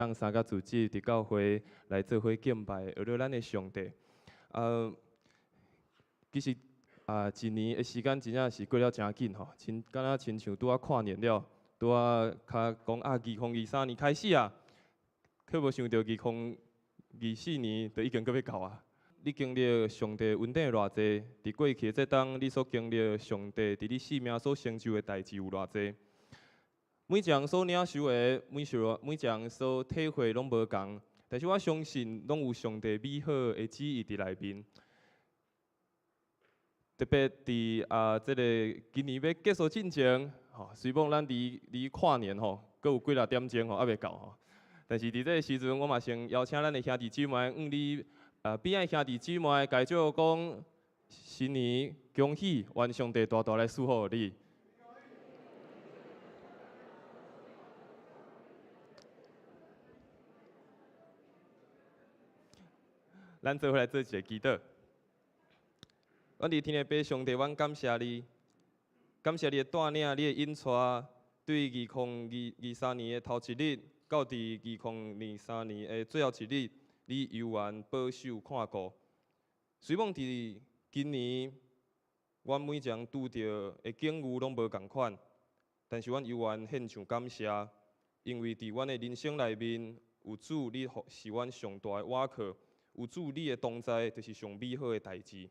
咱三个組織佇教會來做伙敬拜，學著咱的上帝。其實啊，一年的時間真正是過了誠緊吼，親敢若親像拄仔跨年了，拄仔較講啊，2023年開始啊，卻無想著2024年就已經閣欲到啊。你經歷上帝恩典偌濟，佇過去的這冬，你所經歷上帝佇你生命所成就的代誌有偌濟？每一人所領受的，每一人所體會攏無仝，但是我相信攏有上帝美好的旨意佇內面。特別佇啊，這个今年欲結束進前，吼，雖罔咱離離跨年吼，閣有幾若點鐘吼，猶未到吼。但是佇這个時陣，我嘛先邀請咱的兄弟姊妹，向你邊仔兄弟姊妹，共招講新年恭喜，願上帝大大來賜福予你。咱做伙來做一个祈禱。阮佇天的父上帝，阮感謝你，感謝你的帶領，你的引帶，對2023年的頭一日，到佇2023年的最後一日，你猶原保守看顧。雖罔佇今年，阮每一人拄著的境遇攏無仝款，但是阮猶原獻上感謝，因為佇阮的人生內面，有主你是阮上大的倚靠，有主你的同在，就是上美好的代誌。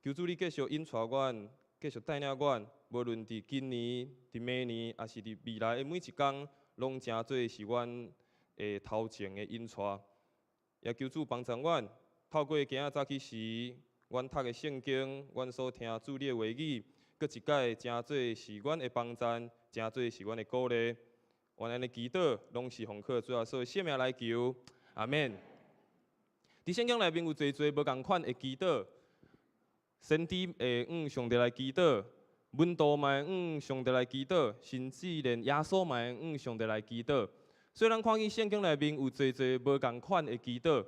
求主你繼續引帶阮，繼續帶領阮，無論佇今年、佇明年，抑是佇未來的每一工，攏成做是阮的頭前的引帶。也求主幫助阮，透過今仔早起時，阮讀的聖經，阮所聽主你的話語，閣一擺成做是阮的幫贊，成做是阮的鼓勵。阮按呢祈禱，攏是奉靠主耶穌的聖名來求，阿們。佇聖經內面有濟濟無仝款的祈禱，先知會向上帝來祈禱，門徒嘛會向上帝來祈禱，甚至連耶穌嘛會向上帝來祈禱。所以咱看見聖經內面有濟濟無仝款的祈禱，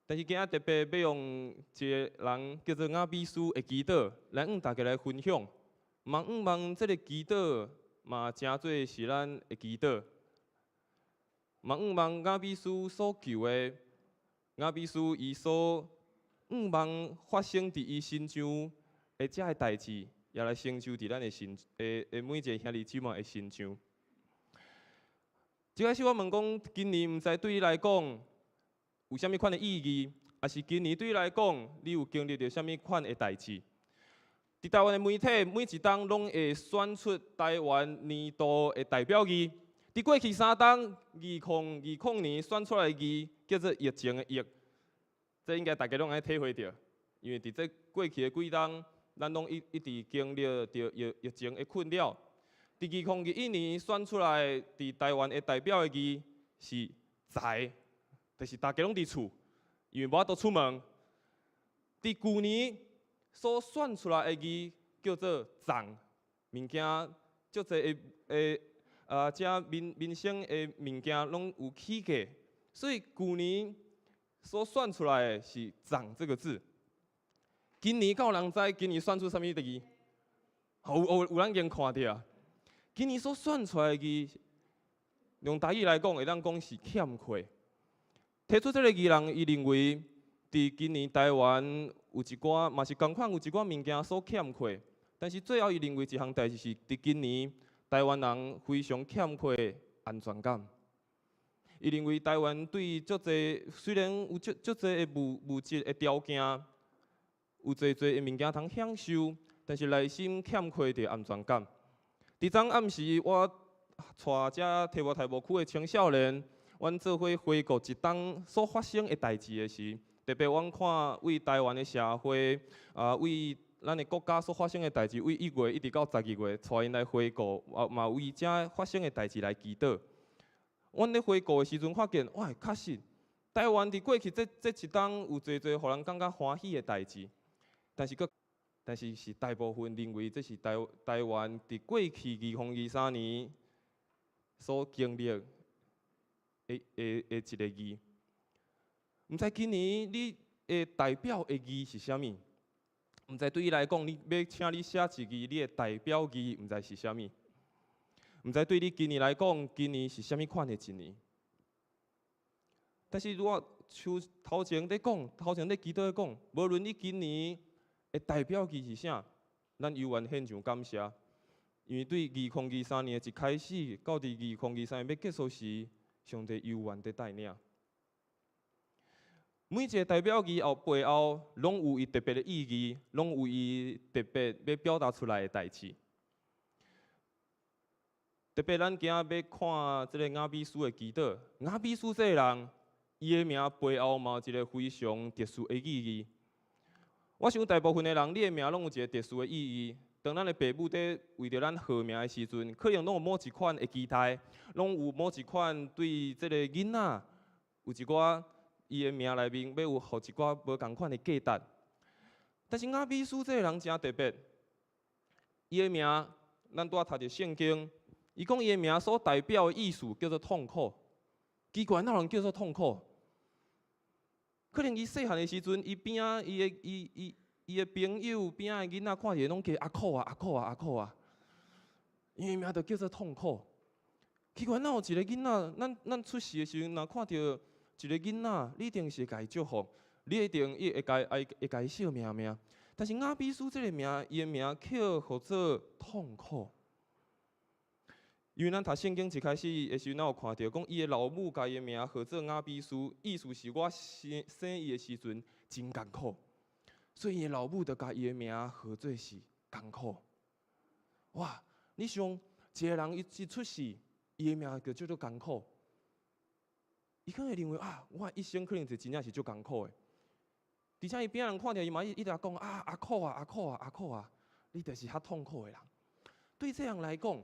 但是今仔特別欲用一个人叫做雅比斯的祈禱來向大家來分享。望向這个祈禱嘛，成做是咱的祈禱。望向雅比斯所求的，雅比斯伊所向望發生佇伊身上的這个代誌，也來成就佇咱的身的的每一个兄弟姊妹的身上。一開始我問講，今年毋知對你來講有啥物款的意義，抑是今年對你來講，你有經歷著啥物款的代誌？佇台灣的媒體每一冬攏會選出台灣年度的代表字。佇過去三冬，2020年選出來的字叫做疫情的疫，這應該大家攏會體會著，因為佇這過去的幾冬，咱攏一一直經歷著疫疫情的困擾。佇2021年選出來佇台灣的代表的字是宅，就是大家攏佇厝，因為無法度出門。佇舊年所選出來的字叫做藏，物件足濟的的啊，這民民生的物件攏有起價，所以舊年所選出來的是藏這個字。今年敢有人知今年選出啥物字？有有有人已經看著啊。今年所選出來的字，用台語來講，會當講是欠缺。提出這个字人，伊認為，佇今年台灣有一寡，嘛是仝款有一寡物件所欠缺，但是最後伊認為一項代誌是，佇今年台灣人非常欠缺安全感。伊認為台灣對足濟，雖然有足足濟的物物質的條件，有濟濟的物件通享受，但是內心欠缺著安全感。佇昨暗時，我帶遮提摩太牧區的青少年，阮做伙回顧一冬所發生的代誌的時，特別阮看為台灣的社會，啊，為咱的國家所發生的代誌，為1月一直到12月，帶𪜶來回顧，啊，嘛為遮發生的代誌來祈禱。阮咧回顧的時陣，發現，哇，確實，台灣佇過去這這一冬有濟濟予人感覺歡喜的代誌，但是閣。但是是大部分認為這是台台灣佇過去2023年所經歷的的的一个字。毋知今年你的代表的字是啥物？毋知對你來講，你欲請你寫一字，你的代表字毋知是啥物？毋知對你今年來講，今年是啥物款的一年？但是如果像頭前咧講，頭前咧祈禱講，無論你今年的代表字是啥，咱猶原獻上感謝，因為對2023年的一開始，到佇2023年欲結束時，上帝猶原佇帶領。每一個代表字後背後，攏有伊特別的意義，攏有伊特別欲表達出來的代誌。特別咱今仔欲看這個雅比斯的祈禱，雅比斯這個人，伊的名背後嘛有一個非常特殊的意義。我想大部分的人，你的名攏有一個特殊的意義。當咱的爸母佇為著咱號名的時陣，可能攏有某一款的期待，攏有某一款對這個囡仔有一寡伊的名內面欲有予一寡無仝款的價值。但是雅比斯這個人誠特別，伊的名，咱拄仔讀著聖經，伊講伊的名所代表的意思叫做痛苦。奇怪，哪有人叫做痛苦？可能伊細漢的時陣，伊邊仔伊的伊伊伊的朋友邊仔的囡仔看著攏叫阿苦啊阿苦啊阿苦啊，伊的名就叫做痛苦。奇怪，哪有一個囡仔，咱出世的時陣，若看著一個囡仔，你一定是會共伊祝福，你一定伊會共伊會共伊惜命命。但是雅比斯這個名，伊的名卻號做痛苦。因為咱讀聖經一開始的時陣，咱有看著講，伊的老母共伊的名號做雅比斯，意思是我生生伊的時陣真艱苦，所以伊的老母就共伊的名號做是艱苦。哇！你想一個人伊一出世，伊的名就叫做艱苦。伊可能會認為啊，我一生可能就真正是足艱苦的。而且伊邊仔人看著伊嘛，一直講啊，阿苦啊，阿苦啊，阿苦啊，你就是較痛苦的人。對這樣來講，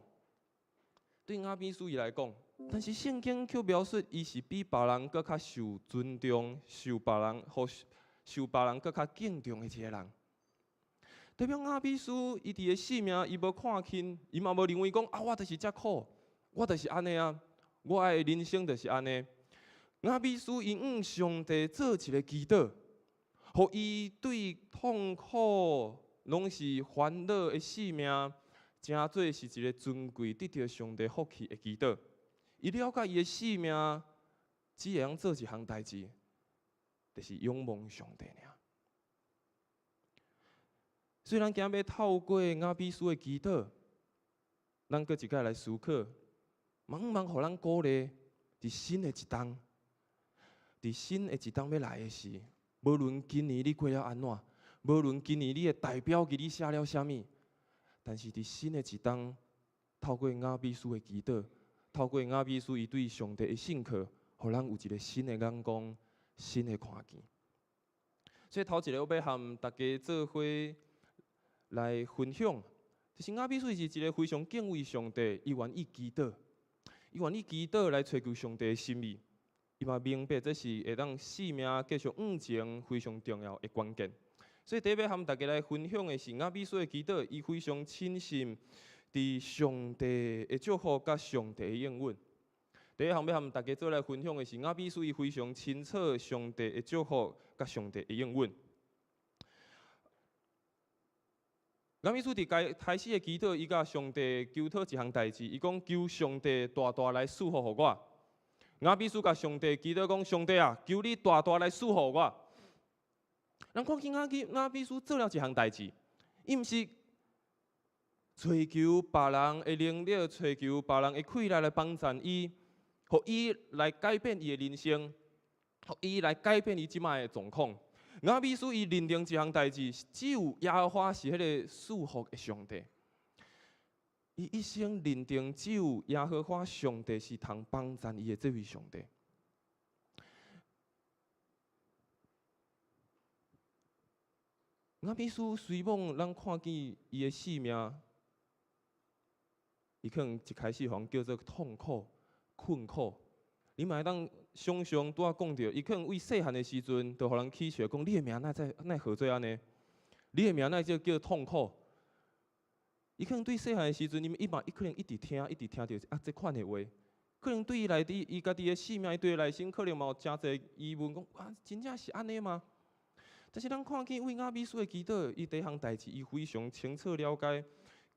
對雅比斯伊來講，但是聖經卻描述伊是比別人閣較受尊重、受別人予受別人閣較敬重的一個人。代表雅比斯伊佇个性命，伊無看輕，伊嘛無認為講啊，我就是遮苦，我就是按呢啊，我的人生就是按呢。雅比斯伊向上帝做一個祈禱，予伊對痛苦攏是煩惱的性命，成做是一個尊貴得著上帝福氣的祈禱。伊了解伊的性命只會當做一項代誌，就是仰望上帝爾。所以咱今仔欲透過雅比斯的祈禱，咱閣一擺來思考，茫茫予咱鼓勵，佇新的一冬，佇新的一冬欲來的時，無論今年你過了按怎，無論今年你的代表字你寫了啥物，但是佇新的一冬，透過雅比斯的祈禱，透過雅比斯伊對上帝的信靠，予咱有一個新的眼光、新的看見。所以頭一個我欲和大家做伙來分享，就是雅比斯是一個非常敬畏上帝，伊願意祈禱，伊願意祈禱來揣求上帝的心意。伊嘛明白這是會當性命繼續向前非常重要的關鍵。所以第一欲和大家來分享的是雅比斯的祈禱，伊非常深信佇上帝的祝福佮上帝的應允。第一項欲和大家做來分享的是雅比斯伊非常清楚上帝的祝福佮上帝的應允。雅比斯佇開開始的祈禱，伊佮上帝求討一項代誌，伊講求上帝大大來賜福予我。雅比斯共上帝祈禱講：上帝啊，求你大大來賜福我。咱看見雅比斯做了一項代誌，伊毋是揣求別人的能力，揣求別人的氣力來幫贊伊，予伊來改變伊的人生，予伊來改變伊這擺的狀況。雅比斯伊認定一項代誌，只有耶和華是彼個賜福的上帝。伊一生認定只有耶和華上帝是通幫贊伊的這位上帝。雅比斯雖罔咱看見伊的性命，伊可能一開始予人叫做痛苦、困苦。你嘛會當想像拄仔講著，伊可能為細漢的時陣，就予人取笑講：你的名哪會哪會號做按呢？你的名哪會叫叫痛苦？伊可能對細漢的時陣，伊嘛伊可能一直聽，一直聽著啊這款的話，可能對伊內底，伊家己的性命，伊對伊內心可能嘛有誠濟疑問，講啊，真正是按呢嗎？但是咱看見為雅比斯的祈禱，伊第一項代誌，伊非常清楚了解，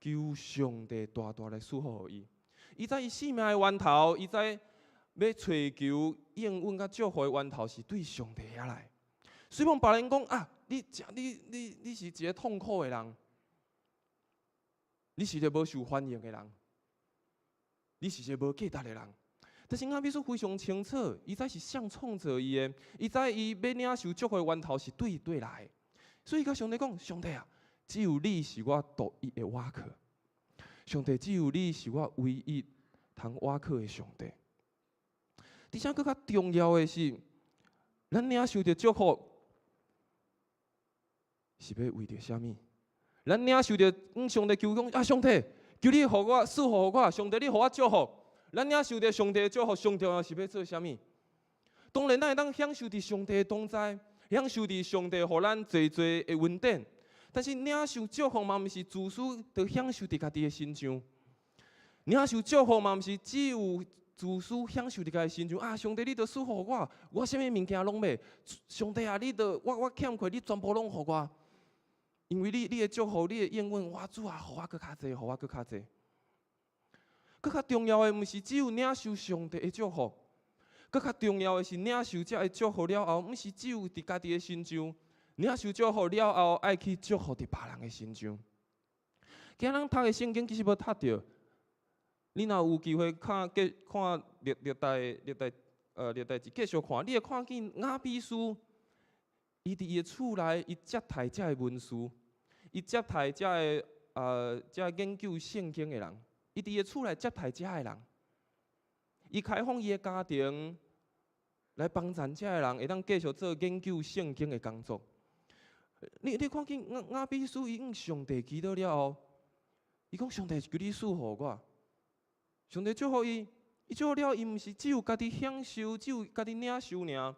求上帝大大來賜福予伊。伊知伊性命的源頭，伊知。欲揣求應允佮祝福的源頭是對上帝遐來。雖罔別人講啊，你誠你你你是一个痛苦的人，你是一个無受歡迎的人，你是一个無價值的人。但是雅比斯非常清楚，伊知是誰創造伊的，伊知伊欲領受祝福的源頭是對佗來，所以共上帝講：上帝啊，只有你是我獨一的倚靠。上帝，只有你是我唯一通倚靠的上帝。而且閣較重要的是，咱領受著祝福是欲為著啥物？咱領受著向上帝求講啊，上帝，求你予我賜福予我，上帝你予我祝福。咱領受著上帝的祝福，上重要是欲做啥物？當然，咱會當享受佇上帝的同在，享受佇上帝予咱濟濟的恩典。但是領受祝福嘛，毋是自私，著享受佇家己的身上。領受祝福嘛，毋是只有自私享受佇家己身上啊！上帝，你著賜福予我，我啥物物件攏欲。上帝啊，你著我我欠缺，你全部攏予我。因為你的祝福，你的應允，我主啊，予我閣較濟，予我閣較濟。閣較重要的，毋是只有領受上帝的祝福，閣較重要的是領受這个祝福了後，毋是只有佇家己的身上，領受祝福了後，愛去祝福佇別人的身上。今仔咱讀的聖經其實無讀著，你若有機會看繼看歷歷代歷代呃歷代志繼續看，你會看見雅比斯，伊佇伊的厝內，伊接待這个文士，伊接待這個研究聖經的人。伊佇伊厝內接待這个人，伊開放伊的家庭來幫贊這个人，會當繼續做研究聖經的工作。你看見雅比斯伊向上帝祈禱了後，伊講上帝求你賜予我，上帝祝福伊，伊祝福了後，伊毋是只有家己享受，只有家己領受爾，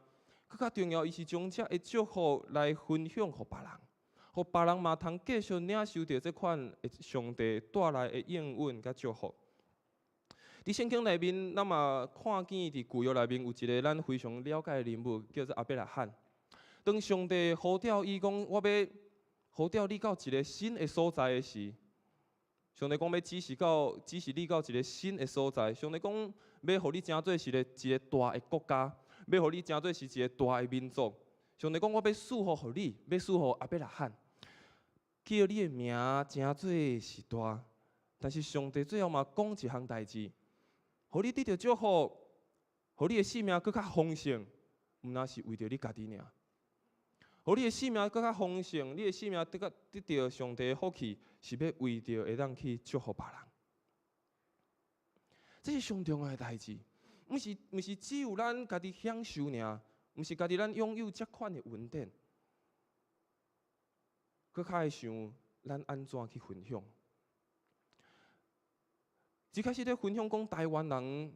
閣較重要，伊是將這个祝福來分享予別人。予別人嘛通繼續領受著這款上帝帶來的應允佮祝福。佇聖經內面，咱嘛看見佇舊約內面有一个咱非常了解的人物，叫做亞伯拉罕。當上帝呼召伊講，我欲呼召你到一个新的所在的時，上帝講欲指示到指示你到一个新的所在。上帝講欲予你成做是一個大的國家，欲予你成做是一個大的民族。上帝講我欲賜福予你，欲賜福亞伯拉罕，叫你的名成做是大。但是上帝最後嘛講一項代誌，予你得著祝福，予你的性命閣較豐盛，毋但是為著你家己爾。予你的性命閣較豐盛，你的性命得著上帝的福氣，是欲為著會當去祝福別人。這是上重要的代誌，毋是只有咱家己享受爾。毋是家己咱擁有這款的恩典，閣較會想咱按怎去分享。一開始咧分享講台灣人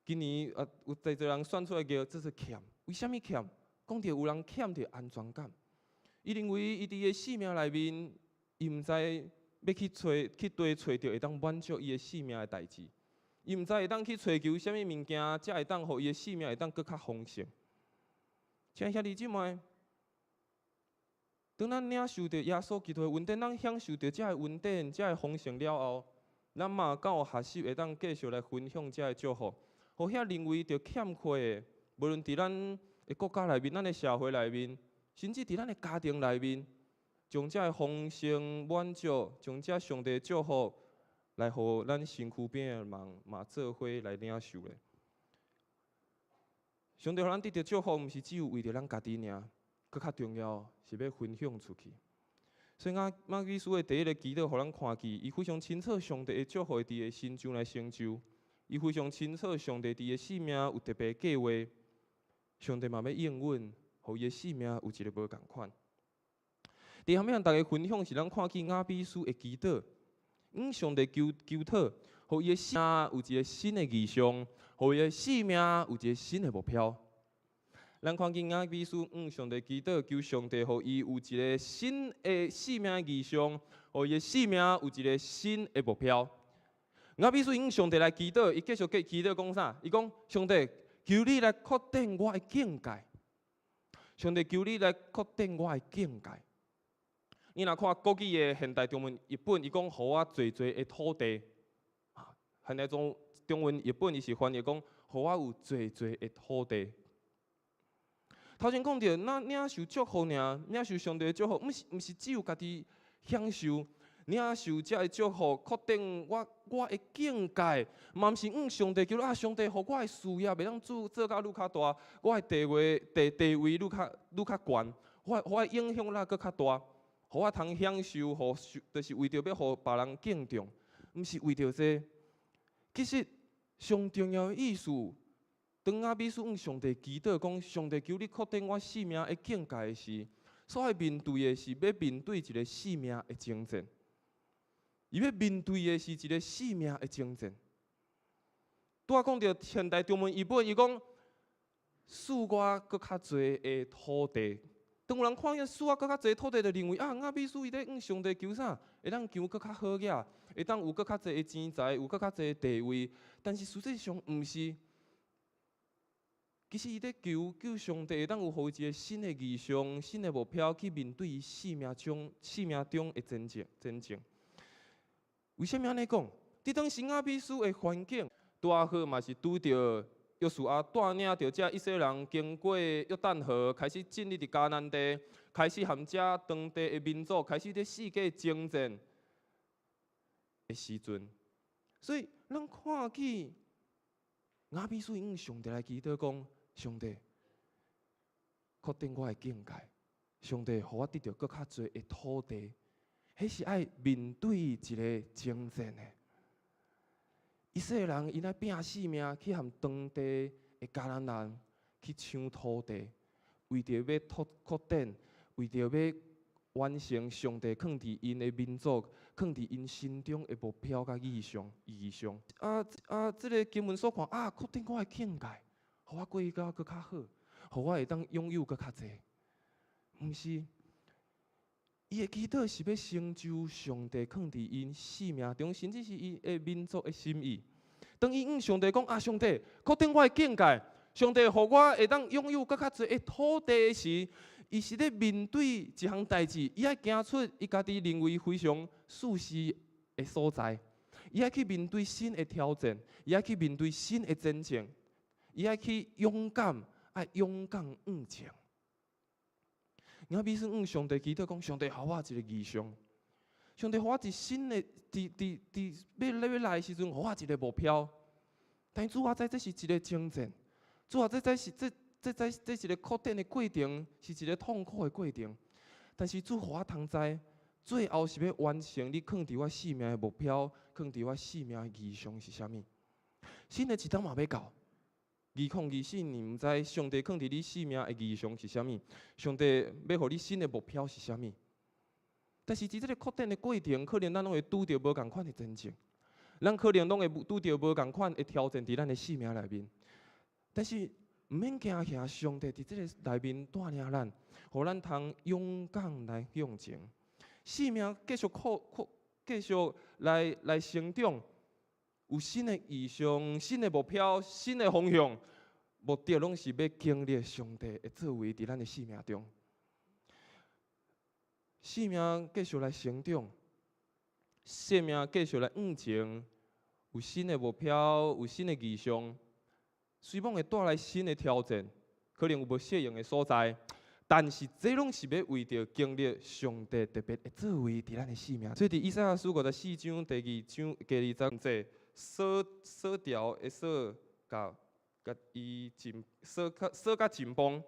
今年啊有濟濟人算出來叫這是欠，為啥物欠？講著有人欠著安全感，伊認為伊佇伊的生命內面，伊毋知欲去揣去佗揣著會當滿足伊的生命的代誌，伊毋知會當去揣求啥物物件，才會當予伊的生命會當閣較豐盛。親愛兄弟姊妹，當咱領受著耶穌基督的恩典，咱享受著這个恩典、這个豐盛了後，咱嘛敢有學習會當繼續來分享這个祝福，予遐認為著欠缺的，無論佇咱的國家內面、咱的社會內面，甚至佇咱的家庭內面，將這个豐盛滿足，將這上帝的祝福，來予咱身軀邊的人嘛做伙來領受咧。上帝予咱得著祝福，毋是只有為著咱家己爾，閣較重要是欲分享出去。所以雅比斯的第一个祈禱，予咱看見，伊非常清楚上帝的祝福會佇伊的身上來成就，伊非常清楚上帝佇伊的生命有特別計劃，上帝嘛欲應允，予伊的生命有一个無仝款。第二項欲共大家分享是咱看見雅比斯的祈禱，向上帝求求討，予伊的生命有一个新的異象，予伊的生命有一个新的目標。咱看見雅比斯向上帝祈禱，求上帝予伊有一个新的生命異象，予伊的生命有一个新的目標。雅比斯向上帝來祈禱，伊繼續祈禱講啥？伊講：上帝，求你來擴展我的境界。上帝，求你來擴展我的境界。你若看國語的現代中文譯本，伊講予我濟濟的土地。啊，現代中文譯本伊是翻譯講，予我有濟濟的土地。頭前講著，咱領受祝福爾，領受上帝的祝福，毋是只有家己享受，領受這个祝福，擴展我的境界，嘛毋是向上帝求啊，上帝予我的事業會當做甲愈較大，我的地位愈較懸，我的影響力閣較大，予我通享受，予就是為著欲予別人敬重，毋是為著這。其實上重要的意思，當雅比斯向上帝祈禱講，上帝求你擴展我生命的境界的時，所愛面對的是欲面對一个生命的爭戰。伊欲面對的是一个生命的爭戰。拄仔講著現代中文譯本，伊講賜我閣較濟的土地。當有人看見賜我閣較濟土地，就認為啊，雅比斯伊咧向上帝求啥？會當求閣較好額，會當有閣較濟的錢財，有閣較濟的地位。但是實際上毋是。其實伊咧求求上帝會當有予伊一个新的異象、新的目標，去面對伊生命中的爭戰爭戰。為啥物按呢講？佇當時雅比斯的環境，拄仔好嘛是拄著約書亞帶領著遮以色列人經過約旦河，開始進入佇迦南地，開始和遮當地的民族開始佇四界征戰的時陣。所以咱看見雅比斯向上帝來祈禱講：上帝，擴展我的境界，上帝，予我得著閣較濟的土地，彼是愛面對一个爭戰的。以色列人𪜶愛拚性命去和當地的迦南人去搶土地，為著欲拓擴展，為著欲完成上帝囥佇𪜶的民族、囥佇𪜶心中的目標佮意向、異象。啊，這个經文所看啊，擴展我的境界，予我過甲閣較好，予我會當擁有閣較濟。毋是，伊的祈禱是欲成就上帝囥佇𪜶生命中，甚至是伊的民族的心意。當伊向上帝講啊，上帝，擴展我的境界，上帝，予我會當擁有閣較濟的土地時，伊是咧面對一項代誌，伊愛行出伊家己認為非常舒適的所在，伊愛去面對新的挑戰，伊愛去面對新的前進，伊愛去勇敢，愛勇敢向前。雅比斯向上帝祈禱講：上帝，予我一个異象，上帝，予我一新的，佇欲來的時陣，予我一个目標。但是主我知這是一个爭戰，主啊，這這是這這這這是一个擴展的過程，是一个痛苦的過程。但是主予我通知，最後是欲完成你囥佇我生命的目標，囥佇我生命的異象是啥物？新的一冬嘛欲到。2024年，毋知上帝囥佇你生命的異象是啥物？上帝欲予你新的目標是啥物？但是佇這个擴展的過程，可能咱攏會拄著無仝款的前進，咱可能攏會拄著無仝款的挑戰佇咱的生命內面。但是毋免驚嚇，上帝佇這个內面帶領咱，予咱通勇敢來向前。生命繼續擴擴，繼續來成長。有新的異象、新的目標、新的方向，目的攏是欲經歷上帝的作為佇咱的生命中。生命繼續來成長，生命繼續來向前，有新的目標，有新的異象，雖罔會帶來新的挑戰，可能有無適應的所在，但是這攏是欲為著經歷上帝特別的作為佇咱的生命。所以佇以賽亞書54章第二章第二節，索索條的索，共共伊緊鎖較鎖較緊繃，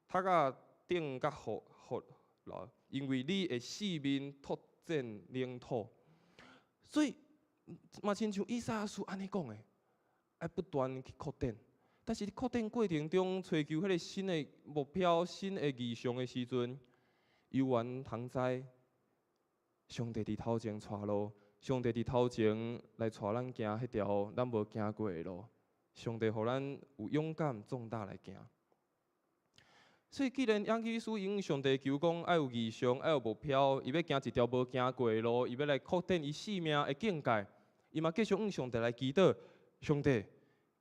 讀甲頂較厚厚牢，因為你會四面拓展領土，所以嘛親像以賽亞書按呢講的，愛不斷去擴展。但是佇擴展過程中，追求彼个新的目標、新的異象的時陣，猶原通知上帝佇頭前帶路。上帝佇頭前來帶咱行彼條咱無行過的路，上帝予咱有勇敢壯膽來行。所以，既然雅比斯向上帝求講愛有異象，愛有目標，伊欲行一條無行過的路，伊欲來擴展伊生命的境界，伊嘛繼續向上帝來祈禱：上帝，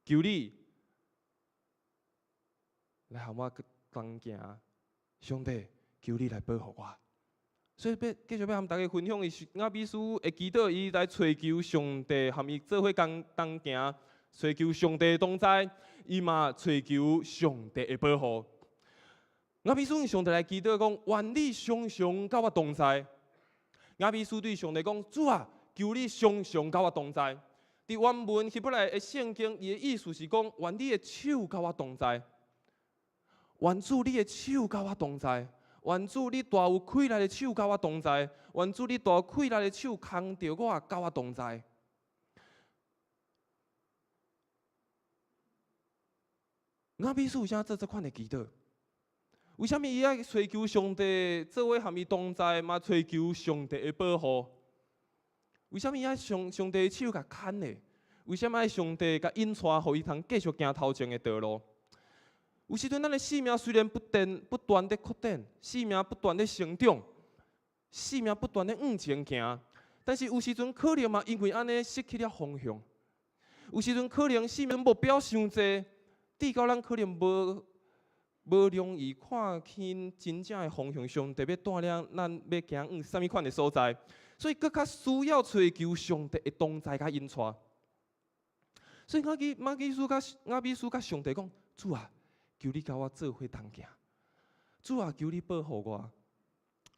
求你來和我同行。上帝，求你來保護我。所以，欲繼續欲和大家分享的是雅比斯的祈禱，伊來揣求上帝和伊做伙共同行。揣求上帝的同在，伊嘛揣求上帝的保護。雅比斯向上帝來祈禱講：願你常常佮我同在。雅比斯對上帝講：主啊，求你常常佮我同在。佇原文希伯來的聖經，伊的意思是講：願你的手佮我同在。願主你的手佮我同在。願主你大有氣力的手佮我同在。願主你大有氣力的手牽著我，佮我同在。雅比斯為啥做這款的祈禱？為啥物伊愛揣求上帝做伙和伊同在，嘛揣求上帝的保護？為啥物愛上上帝的手共牽咧？為啥物愛上帝共引帶，予伊通繼續行頭前的道路？有時陣咱的生命雖然不斷不斷咧擴展，生命不斷咧成長，生命不斷咧向前行，但是有時陣可能嘛因為按呢失去了方向。有時陣可能生命目標傷濟，至到咱可能無無容易看清真正的方向，上帝欲帶領咱欲行往啥物款的所在，所以閣較需要揣求上帝的同在佮引帶。所以雅比斯佮上帝講：主啊，求你佮我做伙同行。主啊，求你保護我。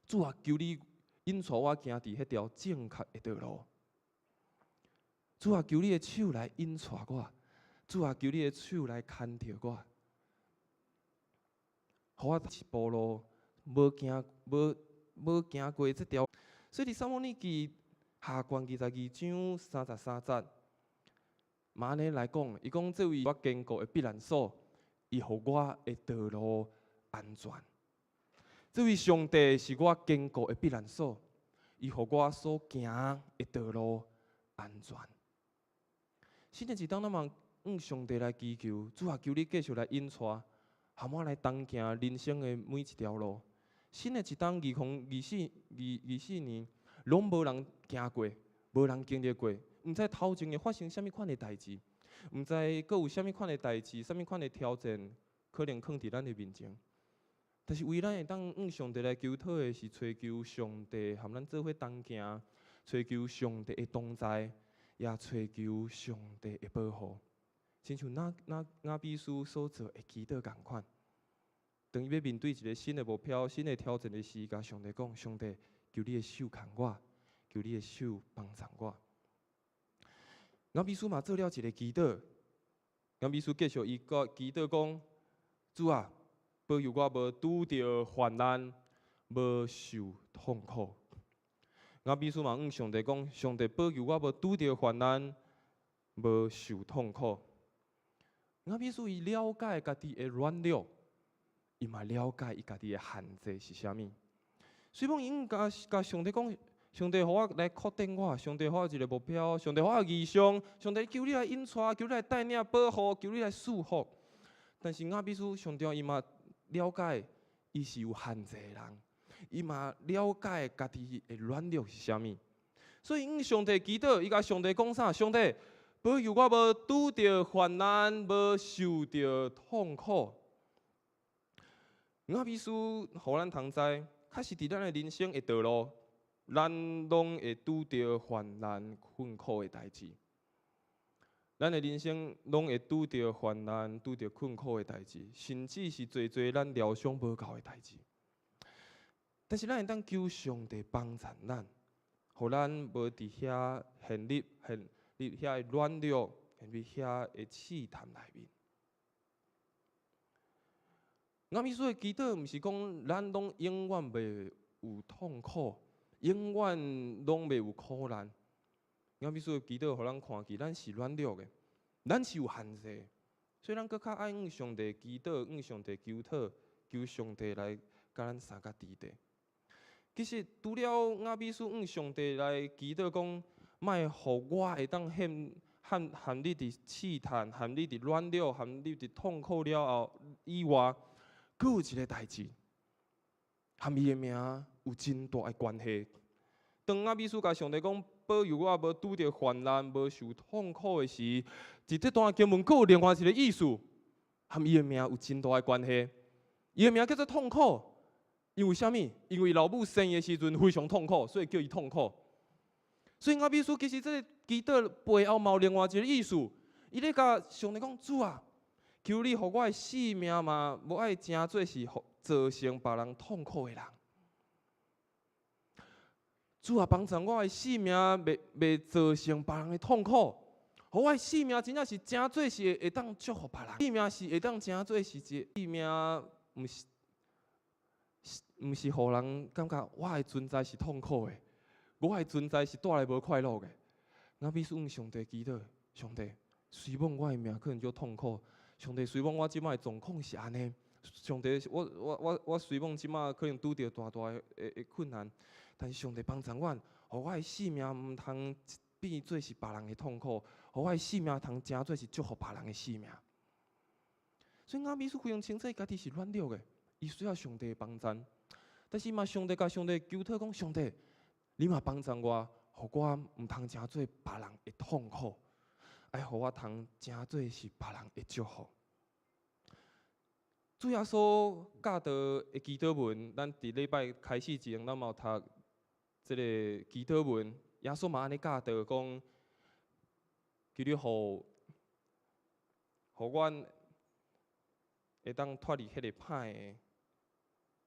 主啊，求你引帶我行佇彼條正確的道路。主啊，求你的手來引帶我。主啊，求你的手來牽著我，予我一步路無行無無行過這條。所以佇撒母耳記下卷22章33節，嘛按呢來講，伊講這位我堅固的避難所，伊予我的道路安全。這位上帝是我堅固的避難所，伊予我所行的道路安全。新的一冬，咱嘛向上帝來祈求，主啊，求你繼續來引帶，和我來同行人生的每一條路。新的一冬，2024、24年，攏無人行過，無人經歷過，毋知頭前會發生啥物款的代誌，毋知閣有啥物款的代誌，啥物款的挑戰，可能囥佇咱的面前。但是，唯咱會當向上帝來求討的是，揣求上帝和咱做伙同行，揣求上帝的同在，也揣求上帝的保護。親像那那雅比斯所做的祈禱仝款，當伊欲面對一个新的目標、新的挑戰的時，共上帝講：上帝，求你的手牽我，求你的手幫助我。雅比斯嘛做了一个祈禱，雅比斯繼續伊閣祈禱講：主啊，保佑我無拄著患難，無受痛苦。雅比斯嘛向上帝講：上帝保佑我無拄著患難，無受痛苦。雅比斯伊了解家己的軟弱，伊嘛了解伊家己的限制是啥物。所以講，伊共共上帝講：上帝，予我來擴展我，上帝予我一个目標，上帝予我異象，上帝求你來引帶，求你來帶領保護，求你來賜福。但是雅比斯上帝伊嘛了解，伊是有限制的人，伊嘛了解家己的軟弱是啥物。所以，向上帝祈禱，伊共上帝講啥？上帝，保佑我無拄著患難，無受著痛苦。雅比斯予咱通知，確實佇咱的人生的道路，咱攏會拄著患難、困苦的代誌。咱的人生攏會拄著患難、拄著困苦的代誌，甚至是濟濟咱料想無到的代誌。但是咱會當求上帝幫助咱，予咱無佇遐陷入陷入遐的軟弱，陷入遐的試探內面。雅比斯的祈禱，毋是講咱攏永遠袂有痛苦，永遠攏袂有苦難。雅比斯的祈禱，予咱看見，咱是軟弱的，咱是有限制的，所以咱閣較愛向上帝祈禱，向上帝求討，求上帝來共咱相佮佇咧。其實，除了雅比斯向上帝來祈禱講，莫予我會當陷陷陷入佇試探、陷入佇軟弱、陷入佇痛苦了後以外，閣有一个代誌，和伊的名有真大的關係。當雅比斯共上帝講，保佑我無拄著患難、無受痛苦的時，佇這段經文閣有另外一个意思，和伊的名有真大的關係。伊的名叫做痛苦，因為啥物？因為老母生伊的時陣非常痛苦，所以叫伊痛苦。所以雅比斯其實這个祈禱背後嘛有另外一个意思，伊咧共上帝講：主啊，求你予我的性命嘛，無愛成做是予造成別人痛苦的人。主啊，幫助我的性命袂造成別人的痛苦，予我的性命真正是成做是會當祝福別人。性命是會當成做是一個性命，毋是予人感覺我的存在是痛苦的，我的存在是帶來無快樂的。雅比斯向上帝祈禱，上帝，雖罔我的命可能足痛苦，上帝雖罔我這擺的狀況是按呢，上帝，我雖罔這擺可能拄著大大的困難，但是上帝幫助我，予我的性命毋通變做是別人的痛苦，予我的性命通成做是祝福別人的性命。所以雅比斯非常清楚，家己是軟弱的，伊需要上帝的幫助。但是嘛，上帝共上帝求討講，上帝，你嘛幫助我，予我毋通成做別人的痛苦，愛予我通成做是別人的祝福。主耶穌教導的祈禱文，咱佇禮拜開始前，咱嘛有讀這個祈禱文。耶穌嘛按呢教導講，求你予，予阮會當脫離彼个歹的，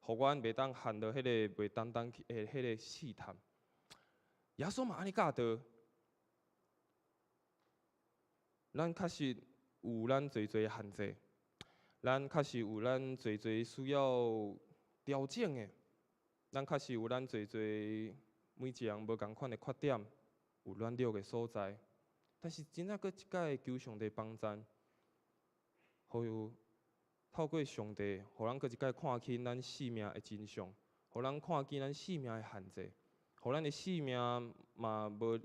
予阮袂當陷入彼个袂擔當的彼个試探。耶穌嘛按呢教導，咱確實有咱濟濟限制，咱確實有咱濟濟需要調整的，咱確實有咱濟濟每一個人無仝款的缺點，有軟弱的所在。但是真正閣一擺求上帝幫贊，予透過上帝，予咱閣一擺看清咱性命的真相，予咱看見咱性命的限制，予咱的性命嘛無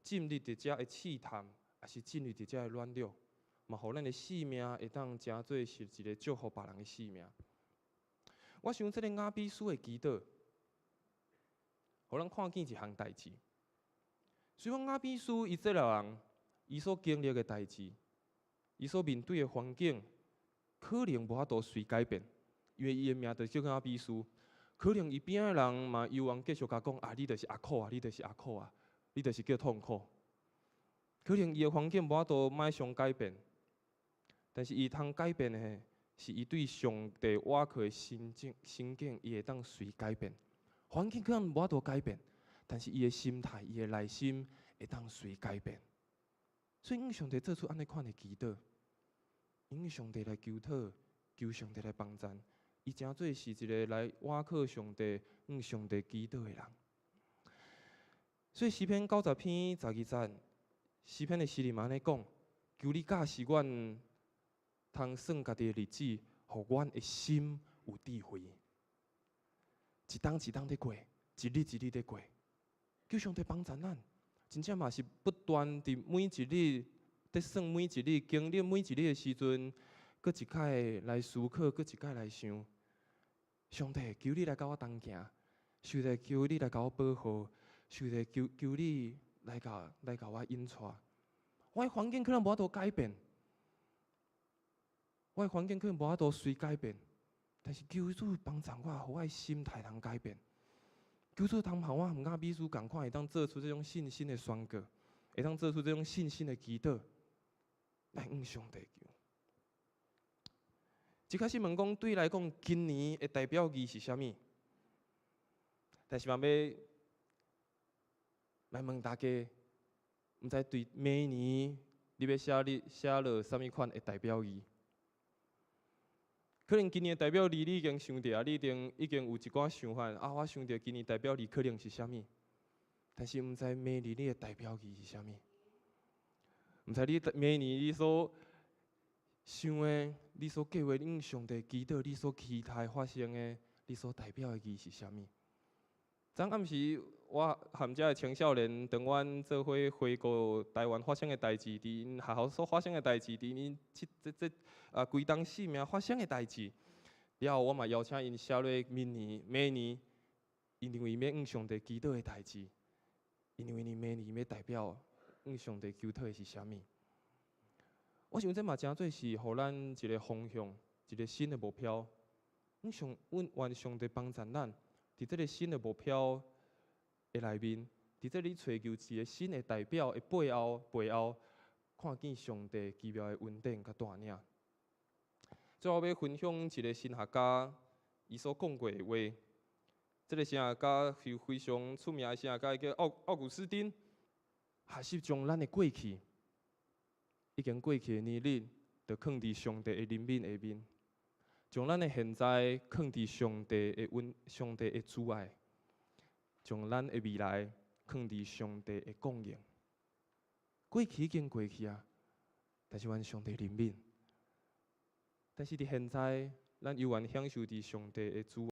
進入佇遮的試探，抑是進入佇遮的軟弱，嘛予咱的性命會當成做是一个祝福別人的性命。我想這个雅比斯的祈禱，予咱看見一項代誌。雖然雅比斯伊這个人，伊所經歷的代誌，伊所面對的環境，可能無法度隨改變，因為伊的名就叫雅比斯。可能伊邊仔的人嘛猶原繼續共講啊，你就是阿苦啊，你就是阿苦啊，你就是叫痛苦。可能伊的環境無法度馬上改變，但是伊通改變的是伊對上帝倚靠的心境，心境伊會當隨改變。環境可能無法度改變，但是伊的心態、伊的內心會當隨改變。所以，向上帝做出按呢款的祈禱，向上帝來求討，求上帝來幫贊。伊成做是一个來倚靠上帝、向上帝祈禱的人。所以詩篇90篇12節，詩篇的詩人嘛按呢講：求你教示阮，通算家己的日子，予阮的心有智慧。一冬一冬佇過，一日一日佇過，求上帝幫助咱，真正嘛是不斷佇每一日，佇算每一日，經歷每一日的時陣，閣一擺來思考，閣一擺來想。上帝，求你來佮我同行，上帝求你來共我保護，上帝求求你來共我引帶。我的環境可能無法度改變，我的環境可能無法度隨改變，但是求主幫助我，予我的心態通改變。求主通予我和雅比斯仝款，會當做出這種信心的宣告，會當做出這種信心的祈禱，來向上帝求。一開始問講，對你來講，今年的代表字是啥物？但是嘛，欲來問大家，毋知對明年你欲寫你寫落啥物款的代表字？可能今年的代表字你已經想著啊，你已經有一寡想法啊。我想著今年代表字可能是啥物？但是毋知明年你的代表字是啥物？毋知你明年你所想的、你所計劃、你向上帝祈禱、你所期待發生的、你所代表的字是啥物？昨暗時，我和遮的青少年，當阮做伙回顧台灣發生的代誌，佇𪜶學校所發生的代誌，佇𪜶這這這啊規冬性命發生的代誌，了後我嘛邀請𪜶寫落明年、明年，𪜶認為欲向上帝祈禱的代誌，𪜶認為𪜶明年欲代表向上帝求討的是啥物？我想這嘛誠做是予咱一个方向，一个新的目標。阮上，阮願上帝幫助咱，佇這个新的目標的內面，佇這裡揣求一个新的代表的背後，背後，看見上帝奇妙的恩典佮帶領。最後欲分享一个神學家伊所講過的話。這个神學家是非常出名的神學家，叫奧古斯丁。學習將咱的過去，已經過去的年日，就囥佇上帝的憐憫下面，將咱的現在囥佇上帝的恩、上帝的慈愛，將咱的未來囥佇上帝的供應。過去已經過去啊，但是願上帝憐憫。但是佇現在，咱猶原享受佇上帝的慈